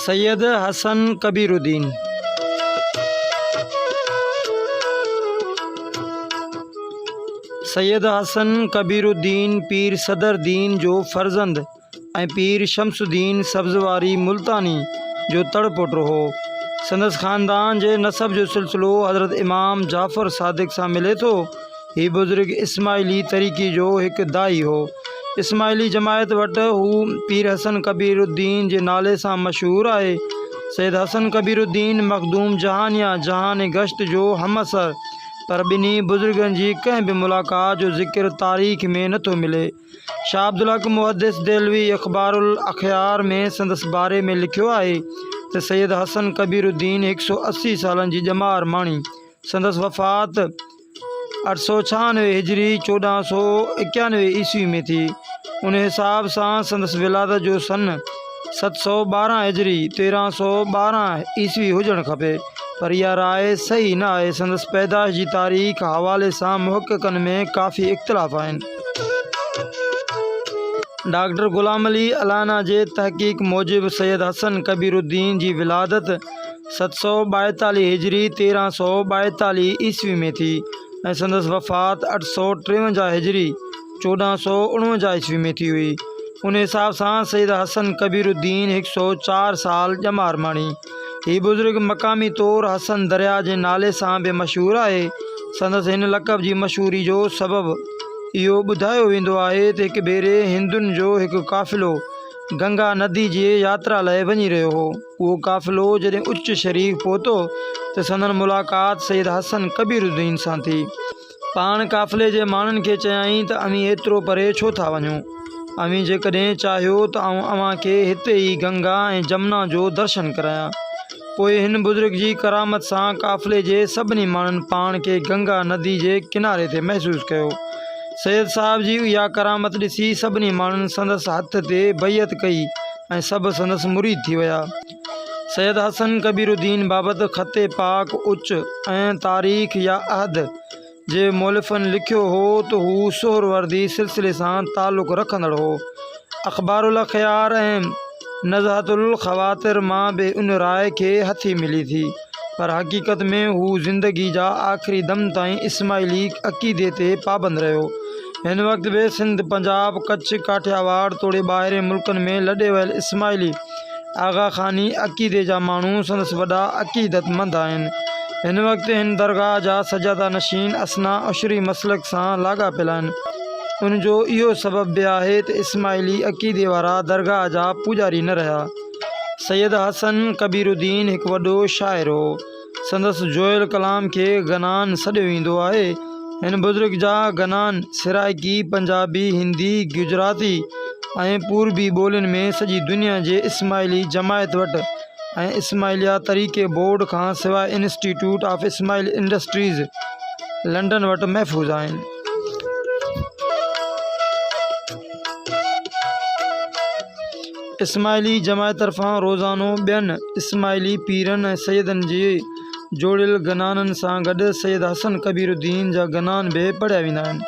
سيد حسن ڪبير الدين. سيد حسن ڪبير الدين پير صدر الدين جو فرزند ۽ پير شمس الدين سبزواري ملتاني جو تڙ پوٽو هو. سندس خاندان جي نسب جو سلسلو حضرت امام جعفر صادق سان ملي ٿو. هي بزرگ اسماعيلي طريقي جو هڪ داعي هو. اسماعيلي جماعت وٽ هو پير حسن ڪبير الدين جي نالي سان مشهور آهي. سيد حسن ڪبير الدين مخدوم جهانيان جهان گشت جو همعصر پر ٻنهي بزرگن جي ڪنهن به ملاقات جو ذڪر تاريخ ۾ نٿو ملي. شاهه عبدالحق محدث دهلوي اخبار الاخيار ۾ سندس باري ۾ لکيو آهي ته سيد حسن ڪبير الدين هڪ سو 80 سالن جي ڄمار ماڻي. سندس وفات 896 هجري 1491 عيسوي ۾ ٿي. ان حساب سان سندس ولادت جو سن 712 هجري 1312 عيسوي هجڻ کپي، پر اها راء صحيح نه آهي. سندس پيدائش جي تاريخ حوالي سان محققن ۾ ڪافي اختلاف آهن. ڊاڪٽر غلام علي الانا جي تحقيق موجب سيد حسن ڪبير الدين جي ولادت 742 هجري 1342 عيسوي ۾ ٿي ۽ سندس وفات 853 هجري 1449 عيسوي ۾ ٿي هئي. ان حساب سان سيد حسن ڪبير الدين هڪ سئو چار سال ڄمار ماڻي. هي بزرگ مقامي طور حسن درياء جي نالي سان به مشهور آهي. سندس هن لقب جي مشهوري جو سبب اهو ٻڌايو ويندو آهي ته هڪ ڀيري هندن جو هڪ قافلو گنگا ندي جي ياترا لاء وڃي رهيو هو. اهو قافلو جڏهن اچ شريف پهتو ته سندن ملاقات سيد حسن ڪبير الدين سان ٿي. پاڻ قافلي جي ماڻهن کي چيائين ته اوهين ايترو پري ڇو ٿا وڃو؟ اوهين جيڪڏهن چاهيو ته آئون اوهان کي هتي ئي گنگا ۽ جمنا جو درشن ڪرايان. پوء هن بزرگ جي ڪرامت سان قافلي جي سڀني ماڻهن پاڻ کي گنگا ندي جي ڪناري تي محسوس ڪيو. سيد صاحب جي اها ڪرامت ڏسي سڀني ماڻهن سندس هٿ تي بيعت ڪئي ۽ سڀ سندس مريد ٿي ويا. سيد حسن ڪبير الدين بابت خط پاڪ اچ ۽ تاريخ يا عهد جي مؤلفن لکيو هو ته هو سهروردي سلسلي سان تعلق رکندڙ هو. اخبار الاخيار ۽ نزهة الخواطر مان به ان راء کي هٿي ملي ٿي. پر حقيقت ۾ هو زندگي جا آخري دم تائين اسماعيلي عقيدي تي پابند رهيو. هن وقت به سنڌ، پنجاب، ڪڇ، ڪاٺياواڙ توڙي ٻاهرين ملڪن ۾ لڏي ويل اسماعيلي آغا خاني عقيدي جا ماڻهو سندس وڏا عقيدتمند آهن. هن وقت هن درگاهه جا سجاده نشين اثنا عشري مسلڪ سان لاڳاپيل آهن. ان جو اهو سبب به آهي ته اسماعيلي عقيدي وارا درگاهه جا پوڄاري نه رهيا. سيد حسن ڪبير الدين هڪ وڏو شاعر هو. سندس جويل ڪلام کي گنان سڏيو ويندو آهي. هن بزرگ جا گنان سرائيڪي، پنجابي، هندي، گجراتي ۽ پوربي ٻولين ۾ سڄي دنيا جي اسماعيلي جماعت وٽ ۽ اسماعيليه طريقي بورڊ کان سواء institute of Ismaili industries London وٽ محفوظ آهن. اسماعيلي جماعت طرفان روزانو ٻين اسماعيلي پيرن ۽ سيدن جي جوڙيل گنانن سان گڏ سيد حسن ڪبير الدين جا گنان به پڙهيا ويندا آهن.